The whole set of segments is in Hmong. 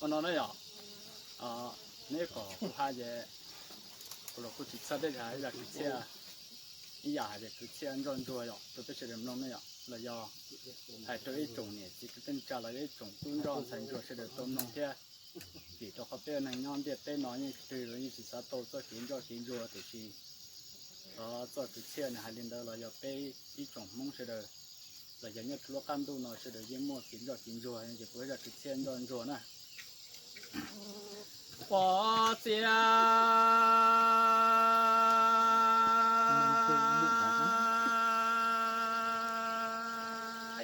No na yom, neb kom kuv hais ces kuv los kuj tsis txhawj tej zag, ib yam kwv txhiaj, ib yam hais tias kwv txhiaj ntsoj ntsuag yom, rau peb sawv daws mloog ne yom, los yog hais rau ib tsoom niam txiv kwv tij neej tsa los yog ib tsoom tub ntsuag ntxhais ntsuag sawv daws tau mloog thiab. Vim rau qhov peb ua neeg nyob ntiaj teb no yeej twg los yeej tsis xav tau txoj kev ntsoj kev ntsuag, tiam sis txoj kwv txhiaj nws hais li ntawd los yog peb ib tsoom Hmoob sawv daws los yog nyob rau lub qab ntuj no sawv daws yeej muaj kev ntsoj kev ntsuag, ces kuv zaj kwv txhiaj ntsoj ntsuag na. Pov txia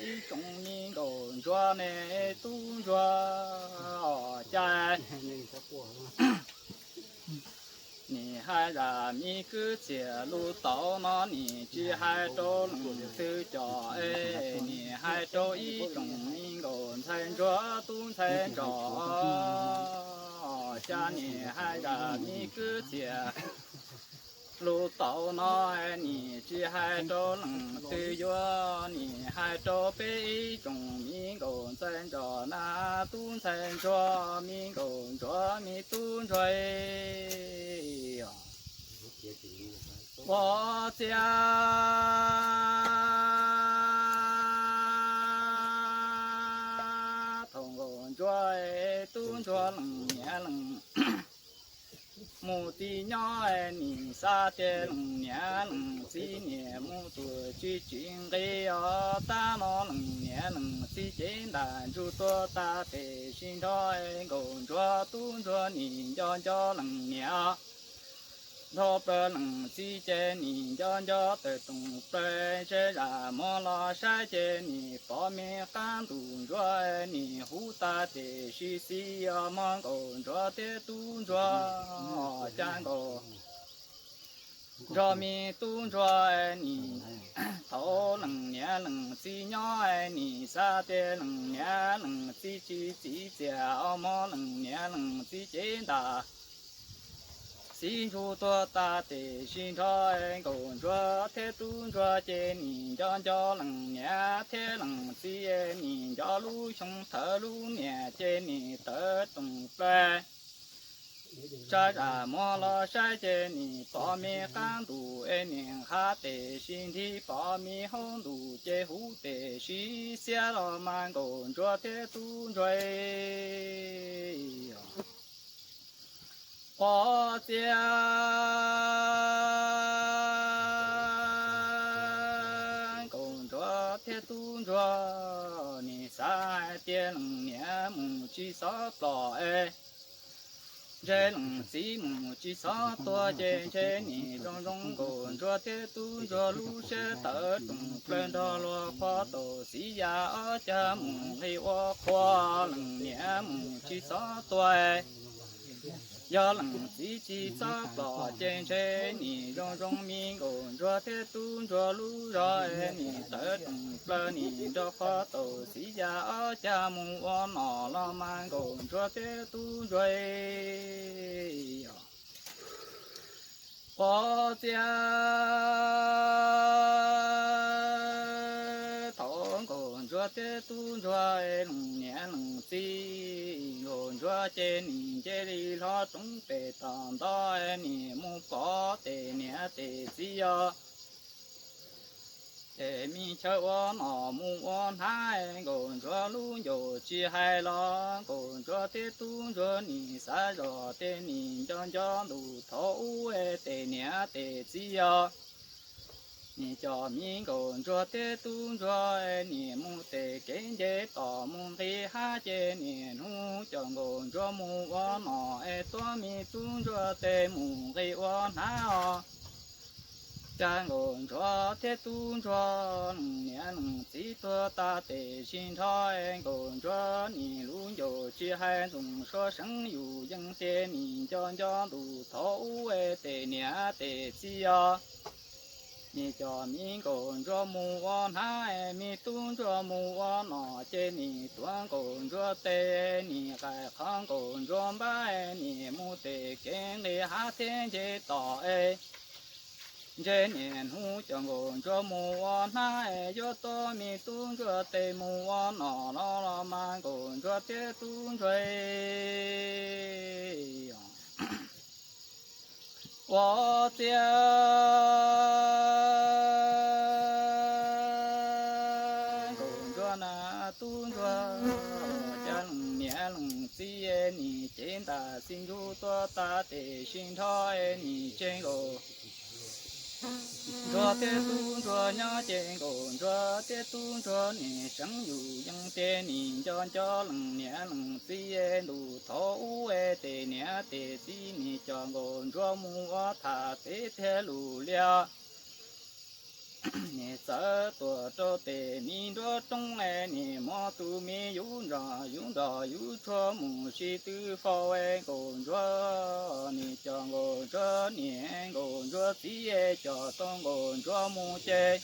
ib tsoom me nkauj ntsuag ne, tub ntsuag cas nim hais zaj me kwv txhiaj lus tau no nim tsis hais rau leej twg cov es nim hais rau ib tsoom me nkauj ntxhais ntsuag tub ntxhais ntsuag cas nim hais zaj me kwv txhiaj lus tau no nim tsis hais rau leej twg yuav, nim hais rau peb ib tsoom me nkauj ntxhais ntsuag na, tub ntxhais ntsuag me nkauj ntsuag me tub ntsuag. Pov txia thaum nkauj ntsuag tub ntsuag leej niam leej mus txiv nyob nim xav tias leej niam leej txiv niam mus tuaj tsis tsis nqis os, tab no leej niam leej txiv cev ntaj ntsug tuag tas tes sib nrho, nkauj ntsuag tub ntsuag nim nco nco leej niam. Nrho plaws leej txiv ces nim nco nco tawm toom plaws, ntshe zaj muag los saib ces nim pom me qab ntuj ntsuag nim huv tas tes sib xis os, muaj nkauj ntsuag thiab tub ntsuag, cas nkauj ntsuag me tub ntsuag nim thaum leej niam leej txiv nyob nim xav tias leej niam leej txiv tsis txiv txiaj os, muab leej niam leej txiv cev ntaj xib ntsug tuag tas tes sib nrho, nkauj ntsuag thiab tub ntsuag ces nim nco nco leej niam thiab leej txiv, nim nco lub xyoo thawv lub niam ces nim tawm toom plaws. Tsa zaj muag los saib ces nim pom me qab ntuj es nim nqha tes sib nthi, pom me hauv ntuj ces huv tes sib xiab los mas nkauj ntsuag thiab tub ntsuag. Pov txia nkauj ntsuag thiab tub ntsuag nim xav hais tias leej niam mus tsis xov ploj es ntshe leej txiv mus tsis xov tuag ces ntshe nim zoo zoo nkauj ntsuag thiab tub ntsuag lub siab tawv toom plaws nrog luag qhov taus xiv yam ob cag mus nqis ua qhua, leej niam mus tsis xov tuag. Yog leej txiv tsis xov ploj ces ntshe nim zoo zoo me nkauj ntsuag thiab tub ntsuag lub zog, nim tawv toom plaws nim nrog qhov taus xiv yam ob cag mus ua nom los mas nkauj ntsuag thiab tub ntsuag. Pov txia thaum nkauj ntsuag thiab tub ntsuag leej niam leej txiv, nkauj ntsuag ces nim nce li hlo roob pem tom ntoj, nim mus pom tes niam tes txiv os. Ces me chaw ua nom mus ua hnav, nkauj ntsuag lub ncauj tsis hais los nkauj ntsuag thiab tub ntsuag nim xav zoj tias nim nco nco ntuj thaum ub tes niam tes txiv os. Nim coj me nkauj ntsuag thiab tub ntsuag nim mus tes kev nce tom mus nqis hav ces nim hnub coj nkauj ntsuag mus ua nom es tuav me tub ntsuag tes mus nqis ua hnav os. Cas nkauj ntsuag thiab tub ntsuag leej niam leej txiv tuag tas tes sib nrho, nkauj ntsuag nim lub ncauj tsis hais ntxoov suav seev yus yeej tias nim nco nco ntuj thaum ub tes niam tes txiv os. Nim coj me nkauj ntsuag mus ua hnav, me tub ntsuag mus ua nom ces nim tuav nkauj ntsuag tes, nim qaij qhov nkauj ntsuag npab, nim mus tes kev nqis hav thiab nce tom es. Ntshe niaj hnub coj Nkauj Ntsuab mus ua hnab, yuav tuaj me tub ntsuag tes mus ua nom los los mas Nkauj Ntsuab thiab tub ntsuag ua txiab. Nkauj Ntsuab na tub ntsuag, cas leej niam leej txiv nim cev ntaj xis ntsug tuaj tas tes sib nrho nim tseg Nkauj Ntsuab thiab tub ntsuag nyob ces Nkauj Ntsuab thiab tub ntsuag nim seev yus yees ces nim nco nco leej niam leej txiv ntuj thaum ub es tes niam tes txiv nim coj Nkauj Ntsuab mus ua tham peb thiaj lus liaj. Nim txawv tuaj rau tes me nruab roob es nim muab tus me yub nrog yub nrog yub tshuaj mus sib twv faus es Nkauj Ntsuab nim coj Nkauj Ntsuab niam Nkauj Ntsuab txiv es coj tau Nkauj Ntsuab mus ces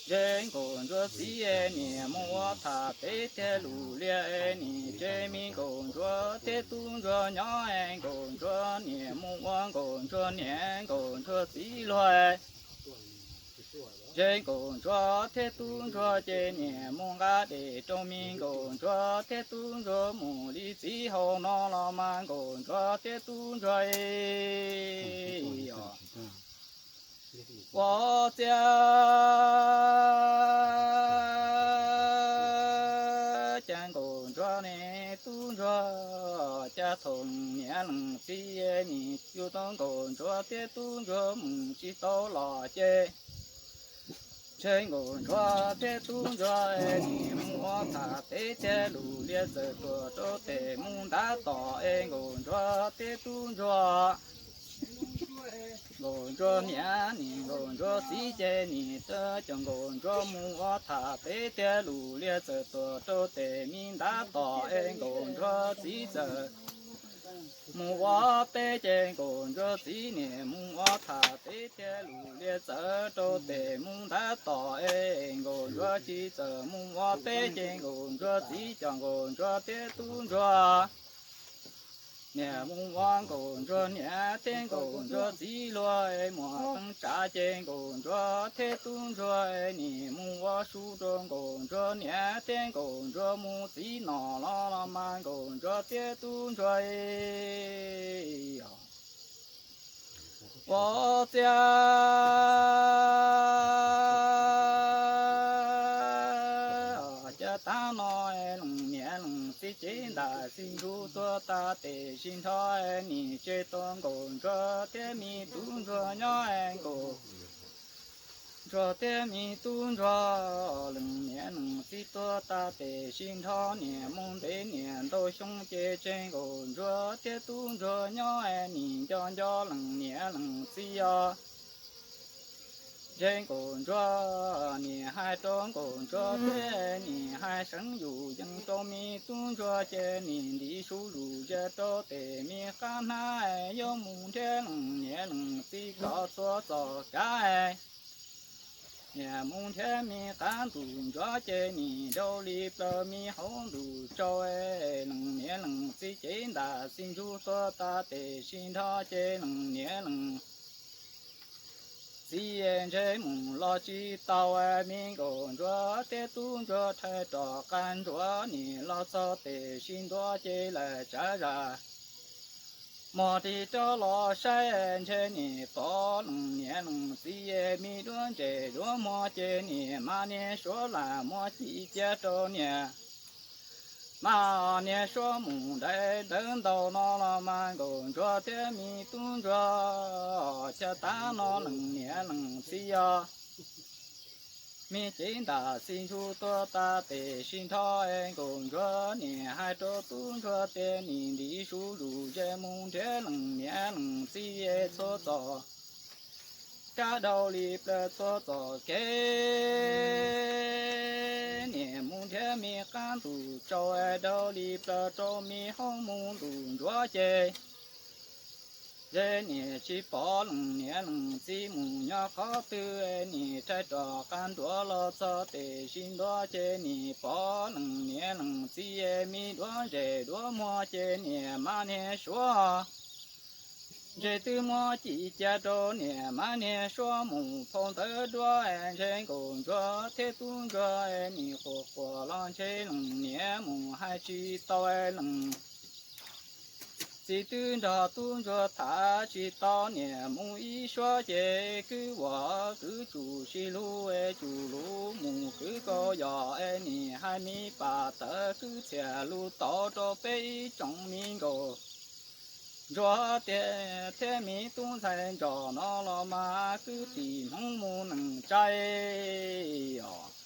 ntshe Nkauj Ntsuab txiv es nim mus ua tham peb thiaj lus liaj es nim tseg me Nkauj Ntsuab thiab tub ntsuag nyob es Nkauj Ntsuab nim mus ua Nkauj Ntsuab niam Nkauj Ntsuab txiv luag es ntshe Nkauj Ntsuab thiab tub ntsuag ces nim mus nqa dej rau me Nkauj Ntsuab thiab tub ntsuag mus li txiv hauv no los mas Nkauj Ntsuab thiab tub ntsuag ua txiab. Cas Nkauj Ntsuab ne tub ntsuag, cas thaum niam leej txiv nim yug tau Nkauj Ntsuab thiab tub ntsuag mus tsis tau los ces ntshe Nkauj Ntsuab thiab tub ntsuag nim mus ua tham peb thiaj lus liaj txawm tuaj rau tes mus ntav tom es Nkauj Ntsuab thiab tub ntsuag Nkauj Ntsuab niam nim Nkauj Ntsuab txiv ces nim twb coj Nkauj Ntsuab mus ua tham peb thiaj lus liaj txawm tuaj rau tes me ntav tom es Nkauj Ntsuab txiv txawm mus ua teb ces Nkauj Ntsuab txiv nim mus ua tham peb thiaj lus liaj txawm rau tes mus ntav tom es Nkauj Ntsuab txiv txawm mus ua teb ces Nkauj Ntsuab txiv coj Nkauj Ntsuab thiab tub ntsuag nim mus ua Nkauj Ntsuab niam thiab Nkauj Ntsuab txiv luag es muaj teeb tsav ces Nkauj Ntsuab thiab tub ntsuag nim mus ua su rau Nkauj Ntsuab niam thiab Nkauj Ntsuab mus txiv nom los los mas Nkauj Ntsuab thiab tub ntsuag ua txiab. Cas tav no leej niam leej txiv cev ntaj xis ntsug tuaj tas tes sib nrho nim tseg tau Nkauj Ntsuab thiab me tub ntsuag nyob Nkauj Ntsuab thiab me tub ntsuag leej niam leej txiv tuaj tas tes sib nrho nim mus ntev niam ntau xyoo ces tseg Nkauj Ntsuab thiab tub ntsuag nyob nim nco nco leej niam leej txiv os. Ntshe Nkauj Ntsuab nim hais rau Nkauj Ntsuab thiab nim hais seev yus yees rau me tub ntsuag ces nim ntim su lus zia rau tes me qab hnab yuav mus nrhiav leej niam leej txiv kom txhua txom kav. Nim mus nrhiav me qab ntuj ntsuab ces nim rau li plaws me hauv ntuj tsaus, leej niam leej txiv cev ntaj xis ntsug tuaj tas tes sib nrho ces leej niam leej txiv ntshe mus los tsis tau, me Nkauj Ntsuab thiab tub ntsuag rhais rov qab ntsuav nim los txog tes sib ntua ces lawv tsav zam mog ris rau los saib ntshe nim pom leej niam leej txiv me duab ntsej duab muag ces nim mas niag suav lam muab ci cia rau niam mas niag suav mus dai dawb ntau no los mas Nkauj Ntsuab thiab me tub ntsuag cas tav no leej niam leej txiv os. Me cev ntaj xis ntsug tuaj tas tes sib nrho, Nkauj Ntsuab nim hais rau tub ntsuag tias nim ntim su lus zia mus nrhiav leej niam leej txiv txhua txom kav rau li plaws txhua txom kev. Nim mus nrhiav me qab ntuj tsaus rau li plaws rau me hauv mus ntuj ntsuab ces ntshe nim tsis pom leej niam leej txiv mus nyob qhov twg, nim rhais rov qab ntsuav los txog tes sib ntua ces nim pom leej niam leej txiv me duab ntsej duab muag ces nim mas niag suav Ntshe twb muab ci ca rau niam mas niag suab mus phau ntawv duab, ntshe nkauj ntsuag thiab tub ntsuag nim quas quas los ntshe lees niam mus hais tsis tau lees. Txiv twb nrog tub ntsuag tham tsis tau niam mus ib suab ces kwv ua kwv tsum sib hlub tsum lus mus kwv kaus yos nim hais me pam tawv kwv txhiaj lus tau rau peb ib tsoom me nkauj ntsuag tiag thiab me tub ntxhais ntsos no los mas kwv tim Hmoob mus neej tsa os.